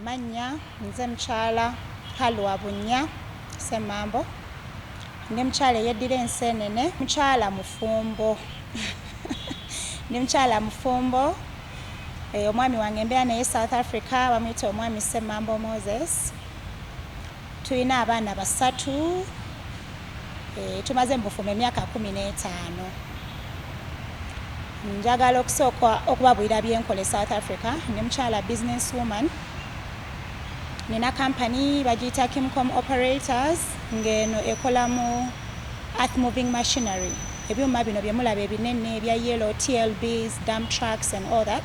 Amannya nze mukyala Halwa Bunnya Ssemambo, ndi mukyala eyeddira enseenene, mukyala mufumbo, ndi mukyala mufumbo. Omwami wange mbeera naye South Africa, bamuyita omwami Ssemambo Moses. Tulina abaana 3, tumaze mu bufumbo emyaka 15. Njagala okusooka okubabuulira byenkola e South Africa. Ndi mukyala business woman, nina company bagiyita Kimcom Operators, ng'eno ekola mu earth moving machinery, ebyuma bino bye mulaba ebinene ebya yellow, TLBs, dump trucks and all that.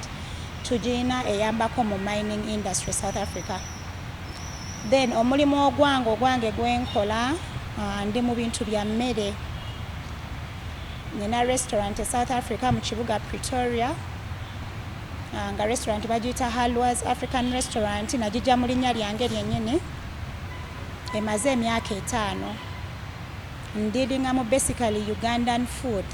Tugiyina eyambako mu mining industry South Africa. Then omulimu ogwange gwenkola, ndi mu bintu bya mmere. Nina restaurant e South Africa mu kibuga Pretoria, nga restaurant bagiyita Halwas African Restaurant, nagijja mu linnya lyange lyennyini. Emaze emyaka 5. Ndiringa mu basically Ugandan food,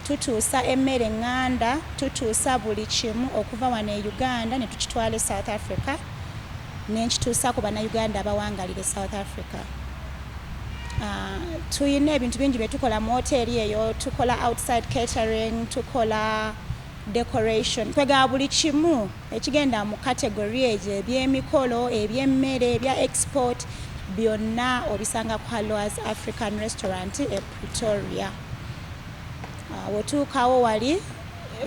tutuusa emmere eŋŋanda, tutuusa buli kimu okuva wano e Uganda ne tukitwala e South Africa, nenkituusa ku Bannayuganda abawangalira e South Africa. Tuyina ebintu bingi bye tukola mu woteeri eyo. Tukola outside catering, tukola decoration, kwegaba buli kimu ekigenda mu category egyo, ebyemikolo, ebyemmere, ebya export, byonna obisanga ku Halwas African Restaurant e Pretoria. Wetuukawo wali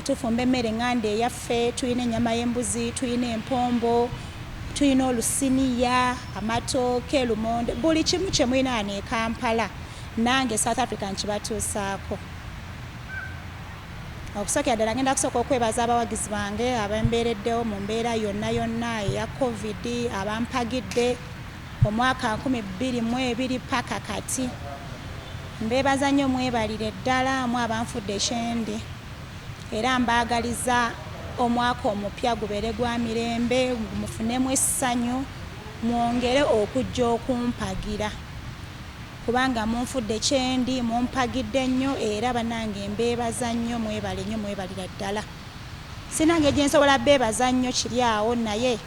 tufumba emmere eŋŋanda eyaffe. Tulina ennyama y'embuzi, tulina empombo, tulina olusiniya, amatooke, lumonde, buli kimu kye mulina wano e Kampala nange South Africa nkibatuusaako. Okusookera ddala ngenda kusooka okwebaza abawagizi bange abambeereddewo mu mbeera yonna yonna eya COVID, abampagidde omwaka 2020 paka kati. Mbeebaza nnyo, mwebalire ddala mu abanfudde ekyendi, era mbaagaliza omwaka omupya gubeere gwa mirembe, mufunemu essanyu, mwongere okujja okumpagira, kubanga munfudde kyendi, mumpagidde nnyo. Era bannange mbeebaza nnyo, mwebale nnyo, mwebalira ddala. Sinange gye nsobola beebaza nnyo kiri awo, naye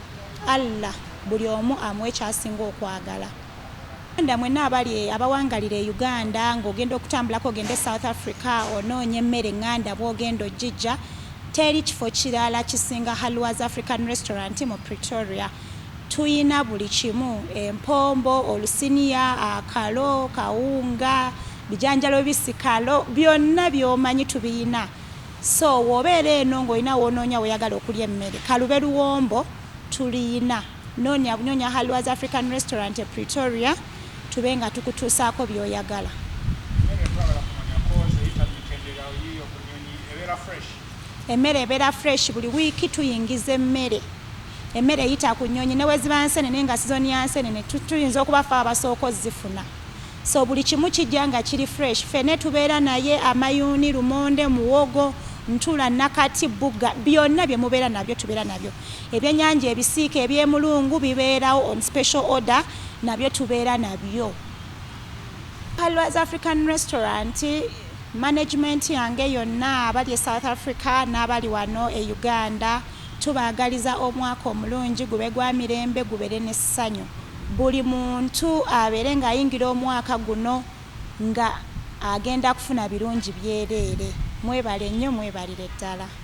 Allah buli omu amuwe kyasinga okwagala. Uganda mwenna abali abawangalira e Uganda, ng'ogenda okutambulako ogende South Africa onoonya emmere eŋŋanda, bw'ogenda ogijja, teri kifo kirala kisinga Halwas African Restaurant mu Pretoria. Tuyina buli kimu: empombo, olusiniya, akalo, kawunga, bijanjalo, bisikalo, byonna by'omanyi tubiyina. So w'obeera eno ng'olina w'onoonya weeyagala okulya emmere, kalube luwombo, tuliyina. Noonya bunoonya Halwas African Restaurant e Pretoria, tube nga tukutuusaako by'oyagala. Emmere twagala kumanya koze eyita mu mitendera yiyo ku nnyonyi, ebeera fresh? Emmere ebeera fresh. Buli wiiki tuyingiza emmere. Emmere eyita ku nnyonyi, ne weziba nsenene, nga sizoni ya nsenene, tuyinza okuba fe abasooka ozifuna. So buli kimu kijja nga kiri fresh. Ffene tubeera naye amayuuni, lumonde, muwogo, ntula, nakati, buga, byonna bye mubeera nabyo tubeera nabyo. Ebyennyanja ebisiike, ebyemulungu bibeerawo on special order, nabyo tubeera nabyo. Halwas African Restaurant management yange yonna abali e South Africa n'abali wano e Uganda, tubaagaliza omwaka omulungi, gube gwa mirembe, gubeere n'essanyu. Buli muntu abeere ng'ayingira omwaka guno nga agenda kufuna birungi byereere. Mwebale nnyo, mwebalire ddala.